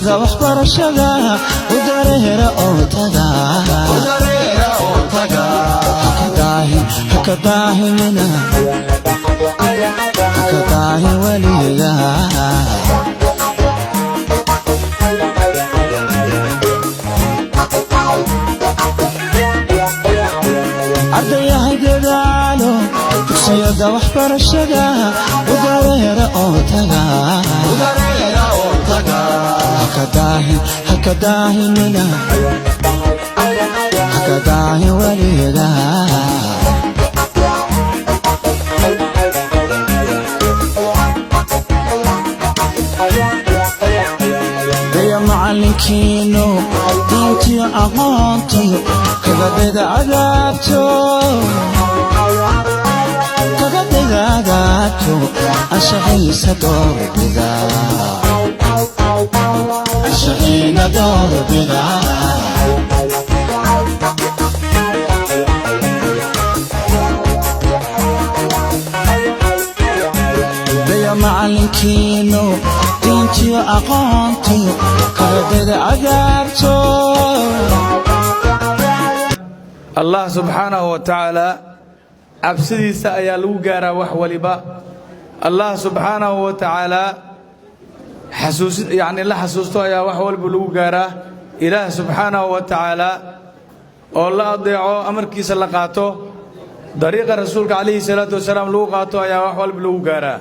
Dugsiyada waxbarashada u dareera oo taga. Haka daahimina, haka daahin weliga. Ardayahay dadaalo, dugsiyada waxbarashada u dareera oo taga. Haka daahin, haka daahimina, haka daahin weliga. Daya macalinkiino, diintiyo aqoontiyo kaga dayda cadaabto, kaga dayda cadaabto, anshaxiisa doorbida, anshaxiina doorbida. Daya macalinkiino, diintiyo aqoontiyo kaga dayda cadaabto. Allah subxaanahu wa tacaala cabsidiisa ayaa lagu gaaraa wax waliba. Allah subxaanahu wa tacaala xasuusi, yacni la xasuusto ayaa wax walba lagu gaaraa. Ilaah subxaanahu wa tacaala oo la adeeco, amarkiisa la qaato, dariiqa Rasuulka calayhi salaatu wasalaam lagu qaato ayaa wax walba lagu gaaraa.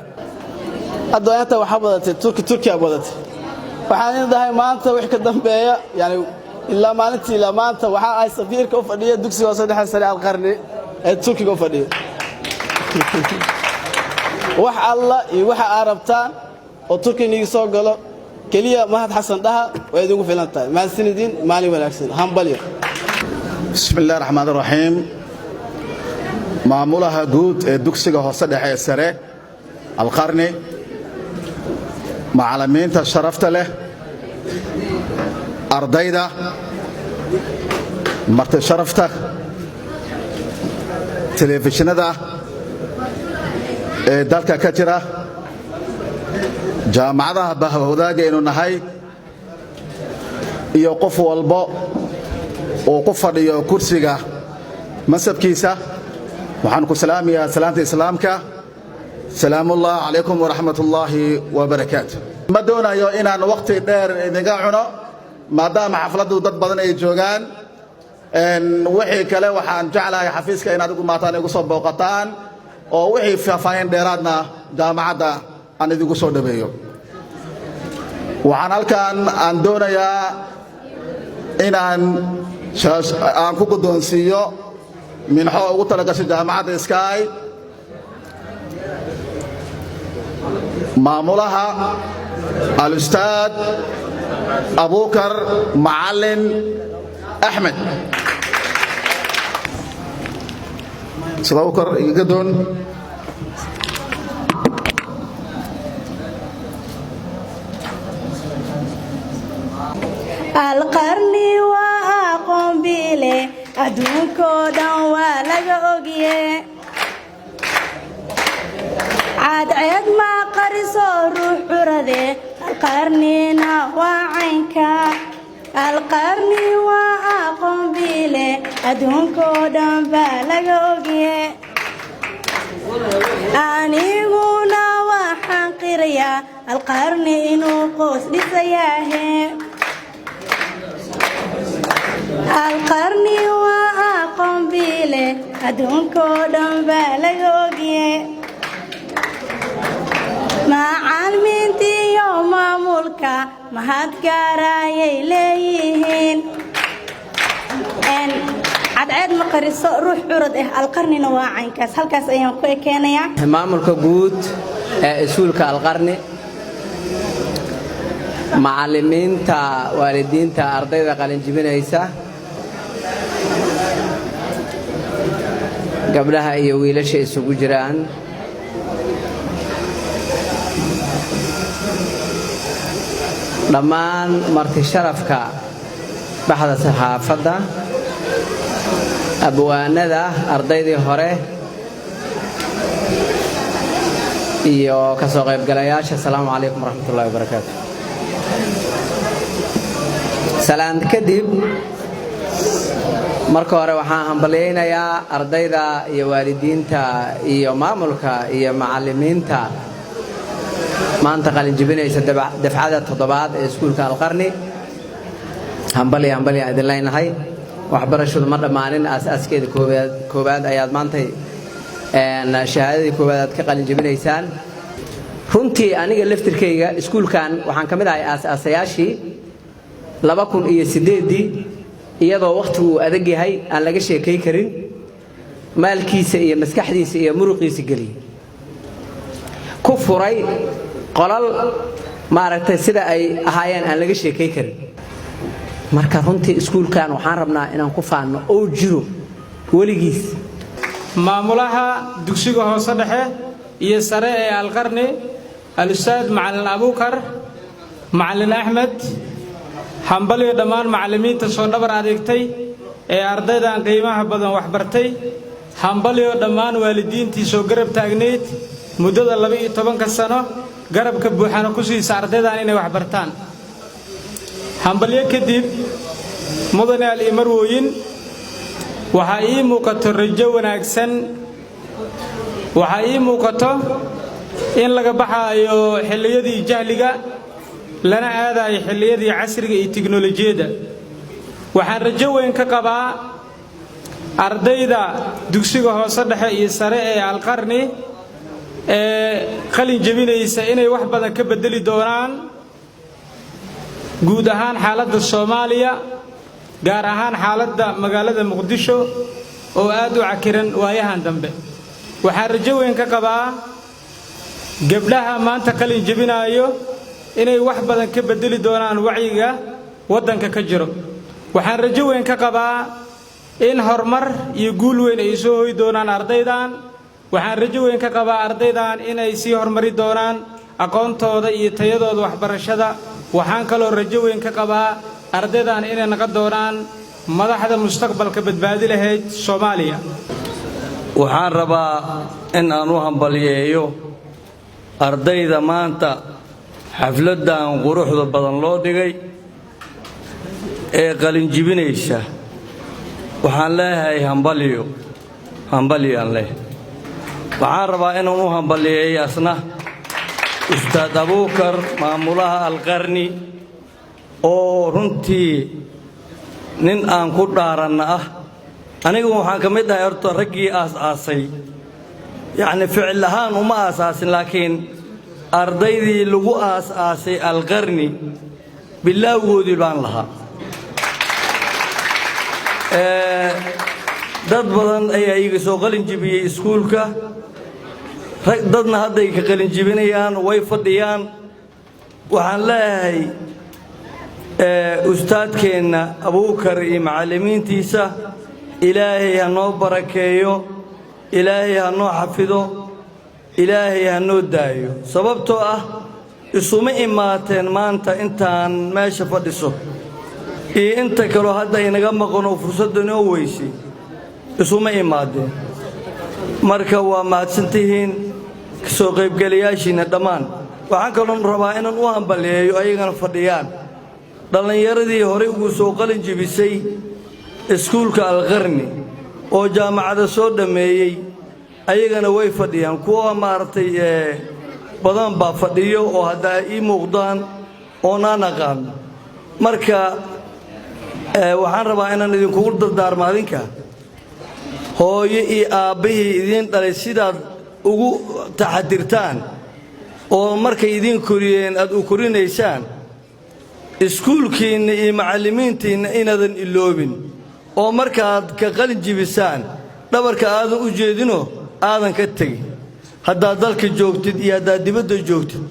Hadda inta waxaa badatay Turki, Turkiya badatay. Waxaan idin dhahay maanta wix ka dambeeya, yani ilaa maalintii ilaa maanta, waxaa ahay safiirka u fadhiya dugsiga hoose dhexe sare Alqarni ee Turkiga u fadhiya. Wax alla iyo waxa aad rabtaan oo Turki inigi soo galo, keliya Mahad Xasan dhaha, waa idinku filan tahay. Mahadsanidin, maalin wanaagsan, hambalyo. Bismi illah raxmaan raxiim. Maamulaha guud ee dugsiga hoose dhexe ee sare Alqarni, macallimiinta sharafta leh, ardayda, marti sharafta, telefishinada ee dalka ka jira, jaamacadaha bahwadaagaynu nahay, iyo qof walbo uu ku fadhiyo kursiga mansabkiisa, waxaan ku salaamayaa salaamta Islaamka: salaamuullah calaykum waraxmat ullaahi wabarakaatu. Ma doonayo inaan wakhti dheer idinka cuno, maadaama xafladdu dad badan ay joogaan. Wixii kale waxaan jeclahay xafiiska inaad igu maataan, igu soo booqataan, oo wixii faahfaahin dheeraadna jaamacadda aan idinku soo dhaweeyo. Waxaan halkan aan doonayaa inaan aan ku guddoonsiiyo minxo ugu talagashay jaamacadda Sky maamulaha alustaad Abukar Macalin Axmed. Ustaad Abukar, igaga doon. Alqarni waa aqoon bile, adduunkoo dhan waa laga ogye. Cadceed ma qariso ruux curade, Alqarnina waa caynka. Alqarni waa aqoon bile, adduunkoo dhan baa laga ogye. Aniguna waxaan qirayaa Alqarni inuu qoos dhisayaahe. Alqarni waa aqoon bile, adduunkoo dhan baa laga ogye. Macalimiintiyo maamulka mahad gaarayay leeyihiin. Cadceed ma qariso ruux curad ah, Alqarnina waa caynkaas. Halkaas ayaan ku ekeenayaa. Maamulka guud ee iskuulka Alqarni, macallimiinta, waalidiinta ardayda qalinjibinaysa, gabdhaha iyo wiilasha isugu jiraan, dhammaan marti sharafka, baxda saxaafadda, abwaanada, ardaydii hore iyo ka soo qaybgalayaasha, asalaamu calaykum waraxmatullahi wabarakaatu. Salaan kadib, marka hore waxaan hambalyaynayaa ardayda iyo waalidiinta iyo maamulka iyo macallimiinta maanta qalinjibinaysa dafcada toddobaad ee iskuulka Alqarni. Hambalya, hambalya idin leynahay. Waxbarashadu ma dhammaanin. Aas-aaskeeda koowaad ayaad maantay, shahaadadii koowaad aad ka qalinjibinaysaan. Runtii aniga laftirkayga iskuulkan waxaan ka mid ahay aas-aasayaashii 2008-dii, iyadoo wakhtigu uu adag yahay, aan laga sheekay karin, maalkiisa iyo maskaxdiisa iyo muruqiisa geliyey, ku furay qolal maaragtay sida ay ahaayeen aan laga sheekay karin. Marka runtii iskuulkan waxaan rabnaa inaan ku faanno oo jiro weligiis. Maamulaha dugsiga hoose dhexe iyo sare ee Alqarni, Al-ustaad Macalin Abuukar Macalin Axmed, hambalyo. Dhammaan macallimiinta soo dhabar adeegtay ee ardaydan qiimaha badan waxbartay, hambalyo. Dhammaan waalidiintii soo garab taagnayd muddada 12-ka sano, garabka buuxana ku siisa ardaydan inay waxbartaan, hambalyo. Kadib, mudane al iyo marwooyin, waxaa ii muuqato rajo wanaagsan. Waxaa ii muuqato in laga baxaayo xilliyadii jahliga, lana aadayo xilliyadii casriga iyo tiknolojiyadda. Waxaan rajo weyn ka qabaa ardayda dugsiga hoose dhexe iyo sare ee Alqarni ee qalin jebinaysa inay wax badan ka beddeli doonaan guud ahaan xaaladda Soomaaliya, gaar ahaan xaaladda magaalada Muqdisho oo aad u cakiran waayahan dambe. Waxaan rajo weyn ka qabaa gabdhaha maanta qalin jebinaayo inay wax badan ka beddeli doonaan wacyiga waddanka ka jiro. Waxaan rajo weyn ka qabaa in horumar iyo guul weyn ay soo hoy doonaan ardaydan. Waxaan rajo weyn ka qabaa ardaydan inay sii horumari doonaan aqoontooda iyo tayadooda waxbarashada. Waxaan kaloo rajo weyn ka qabaa ardaydan inay noqon doonaan madaxda mustaqbalka badbaadi lahayd Soomaaliya. Waxaan rabaa in aan u hambalyeeyo ardayda maanta xafladdan quruxda badan loo dhigay ee qalinjibinaysa. Waxaan leeyahay hambalyo, hambalyaan leeyahay. Waxaan rabaa inaan u hambalyeeyo asna Ustaad Abuukar, maamulaha Alqarni, oo runtii nin aan ku dhaaranna ah. Anigu waxaan ka mid ahay horta raggii aas-aasay, yacni ficil ahaan uma aasaasin, laakiin ardaydii lagu aas-aasay Alqarni bilaawgoodii baan lahaa. Dad badan ayaa iiga soo qalin jibiyey iskuulka, dadna hadday ka qalin jibinayaan, way fadhiyaan. Waxaan leeyahay ustaadkeenna Abuukar iyo macallimiintiisa, Ilaahay ha noo barakeeyo, Ilaahay ha noo xafido, Ilaahay ha noo daayo, sababtoo ah isuma imaateen maanta intaan meesha fadhiso iyo inta kaloo hadda inaga maqan oo fursadda inoo weysay isuma imaadeen. Marka waa mahadsantihiin kasoo qaybgelayaashiinna dhammaan. Waxaan kaloon rabaa inaan u hambalyeeyo ayagana fadhiyaan dhallinyaradii horey ugu soo qalin jibisay iskuulka Alqarni oo jaamacada soo dhammeeyey. Ayagana way fadhiyaan. Kuwa maaragtay badan baa fadhiyo oo hadda ay ii muuqdaan oonaan aqaano. Marka waxaan rabaa inaan idinkugu dardaarmo adinka, hooyo iyo aabbihii idiin dhalay, sidaad ugu taxadirtaan oo markay idiin koriyeen aad u korinaysaan, iskuulkiinna iyo macallimiintiinna inaadan iloobin, oo markaad ka qalin jibisaan dhabarka aadan u jeedinoo aadan ka tegin, haddaad dalka joogtid iyo haddaad dibadda joogtid.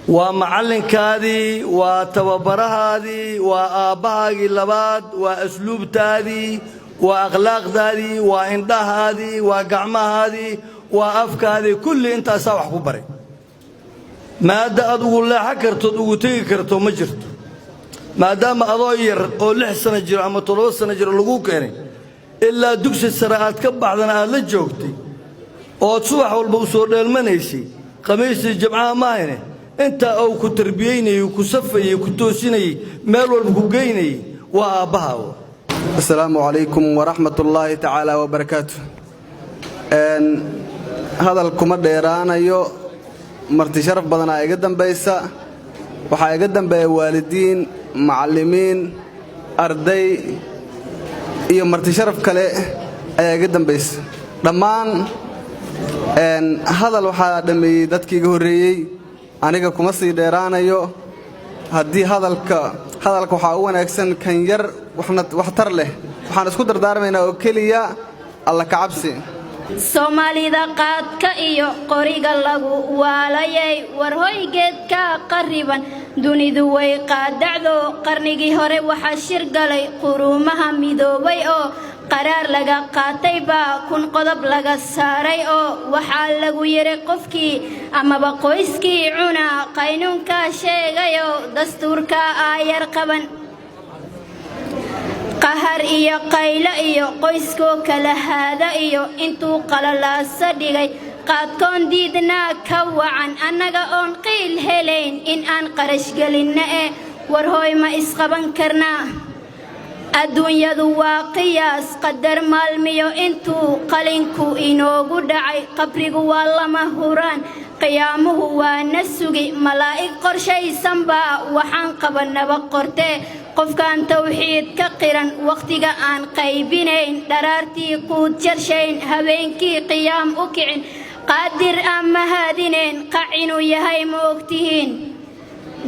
Waa macallinkaadii, waa tababarahaadii, waa aabbahaagii labaad, waa asluubtaadii, waa akhlaaqdaadii, waa indhahaadii, waa gacmahaadii, waa afkaadii, kulli intaasaa wax ku baray. Maadda aad ugu leexan kartood ugu tegi karto ma jirto, maadaama adoo yar oo 6 sano jiro ama 7 sano jiro laguu keenay, ilaa dugsi sare aad ka baxdana aad la joogtay, ood subax walba u soo dheelmanaysay, khamiistii jimcaha maahayne. Inta uu ku tarbiyeynayey, ku safayey, ku toosinayey, meel walba ku geynayey waa aabbaha. Asalaamu calaykum waraxmat ullaahi tacaala wabarakaatu. Hadal kuma dheeraanayo. Marti sharaf badanaa iga dambaysa. Waxaa iga dambeeya waalidiin, macallimiin, arday iyo marti sharaf kale ayaa iga dambaysa. Dhammaan hadal waxaa dhammeeyey dadkii iga horreeyey. Aniga kuma sii dheeraanayo. Haddii hadalka waxaa u wanaagsan kan yar waxtar leh. Waxaan isku dardaarmaynaa oo keliya Alla kacabsi. Soomaalida qaadka iyo qoriga lagu waalayay, war hoygeedka qarriban dunidu way qaadacdo. Qarnigii hore waxaa shir galay quruumaha midoobay oo qaraar laga qaatay baa 1000 qodob laga saaray, oo waxaa lagu yidhi qofkii amaba qoyskii cuna qaynuunka sheegayo dastuurka aayar qaban. Qahar iyo qaylo iyo qoyskoo kala haada iyo intuu qalalaasa dhigay qaadkoon diidnaa ka wacan annaga oon qiil helayn in aan qarash gelinna eh. War hooy, ma isqaban karnaa? Adduunyadu waa qiyaas qadar maalmiyo intuu qalinku inoogu dhacay. Qabrigu waa lama huraan, qiyaamuhu waa na sugi. Malaa'ig qorshaysan baa waxaan qabanaba qortee. Qofkaan tawxiid ka qiran, wakhtiga aan qaybinayn, dharaartii quud jarshayn, habeenkii qiyaam u kicin, qaadir aan mahadinayn, qac inuu yahay ma ogtihiin?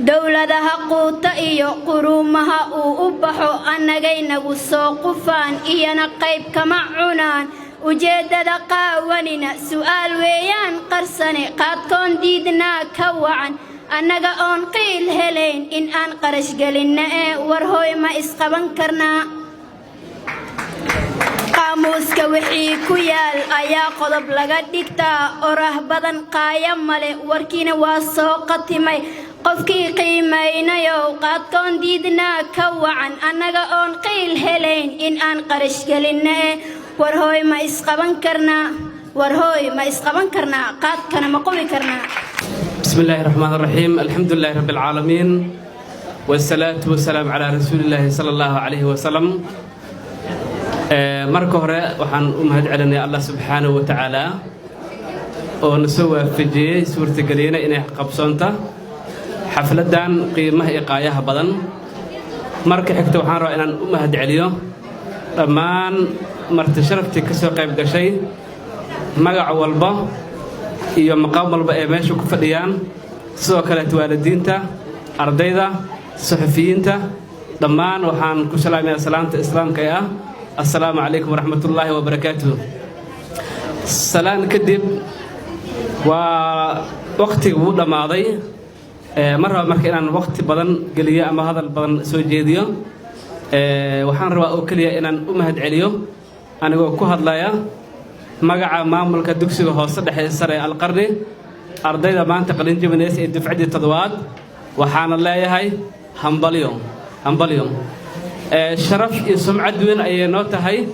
Dowladaha quuta iyo quruumaha uu u baxo annagay nagu soo qufaan, iyana qayb kama cunaan. Ujeeddada qaawanina su'aal weeyaan qarsane. Qaadkoon diidnaa ka wacan annaga oon qiil helayn in aan qarash gelinna ee. War hooy, ma isqaban karnaa? Qaamuuska wixii ku yaal ayaa qodob laga dhigtaa. Orah badan qaaya male, warkiina waa soo qatimay. Qofkii qiimaynayow, qaadkoon diidnaa ka wacan annaga oon qiil helayn in aan qarash gelinna eh. War hooy, ma isqaban karnaa? War hooy, ma isqaban karnaa? Qaadkana ma qubi karnaa? بسم الله الرحمن الرحيم، الحمد لله رب العالمين، والصلاة والسلام على رسول الله صلى الله عليه وسلم. Marka hore waxaan u mahad celinayaa Allah subxaanahu wa tacaala oo na soo waafajiyey, suurtageliyena inay qabsoonta xafladdan qiimaha iyo qaayaha badan. Marka xigta waxaan rabaa inaan u mahad celiyo dhammaan marti sharaftii ka soo qayb gashay, magac walba iyo maqaam walba ee meesha ku fadhiyaan, sidoo kaleet waalidiinta, ardayda, suxufiyiinta. Dhammaan waxaan ku salaamayaa salaamta islaamka ee ah assalaamu calaykum waraxmatullaahi wabarakaatuh. Salaan kadib, waa wakhtiga wuu dhammaaday. Ma raba marka inaan wakhti badan geliyo ama hadal badan soo jeediyo. Waxaan rabaa oo keliya inaan u mahad celiyo, anigoo ku hadlaya magaca maamulka dugsiga hoose dhexe sare ee Alqarni, ardayda maanta qalin jabinaysa ee dufcaddii toddobaad. Waxaana leeyahay hambalyo, hambalyo. Sharaf iyo sumcad weyn ayay noo tahay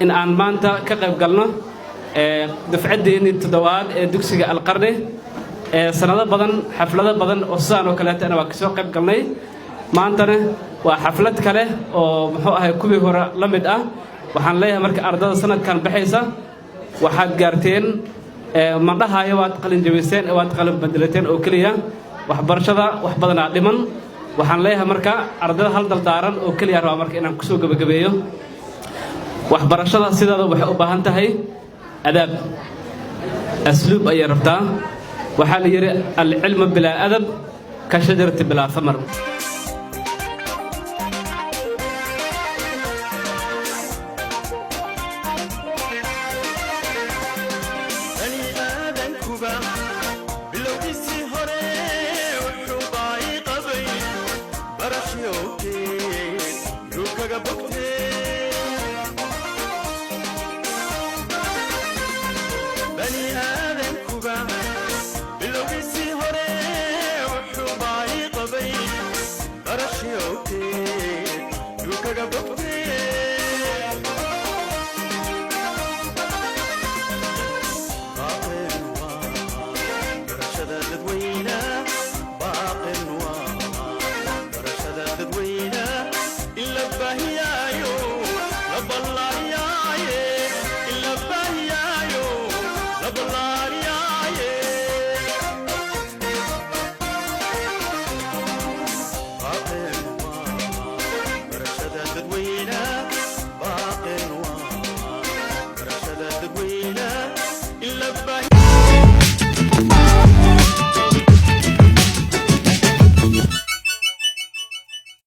in aan maanta ka qayb galno dufcaddeenii toddobaad ee dugsiga Alqarni. Sanado badan, xaflado badan oo sidaan oo kaleetana waa kasoo qayb galnay. Maantana waa xaflad kale oo muxuu ahay kuwii hore la mid ah. Waxaan leeyahay marka ardada sanadkan baxaysa, waxaad gaarteen, ma dhahayo waad qalin jabiseen, waad qalin bedelateen oo keliya. Waxbarashada wax badanaa dhiman. Waxaan leeyahay marka ardada hal dardaaran oo keliya rabaa marka inaan kusoo gebagabeeyo. Waxbarashada sideeda waxay u baahan tahay adaab, asluub ayay rabtaa. Waxaa la yidhi: العلم بلا أدب كشجرة بلا ثمر. Bani aadankuba bilowgiisii hore wuxuu baay qabay barashyokeed yuu kaga bogtay.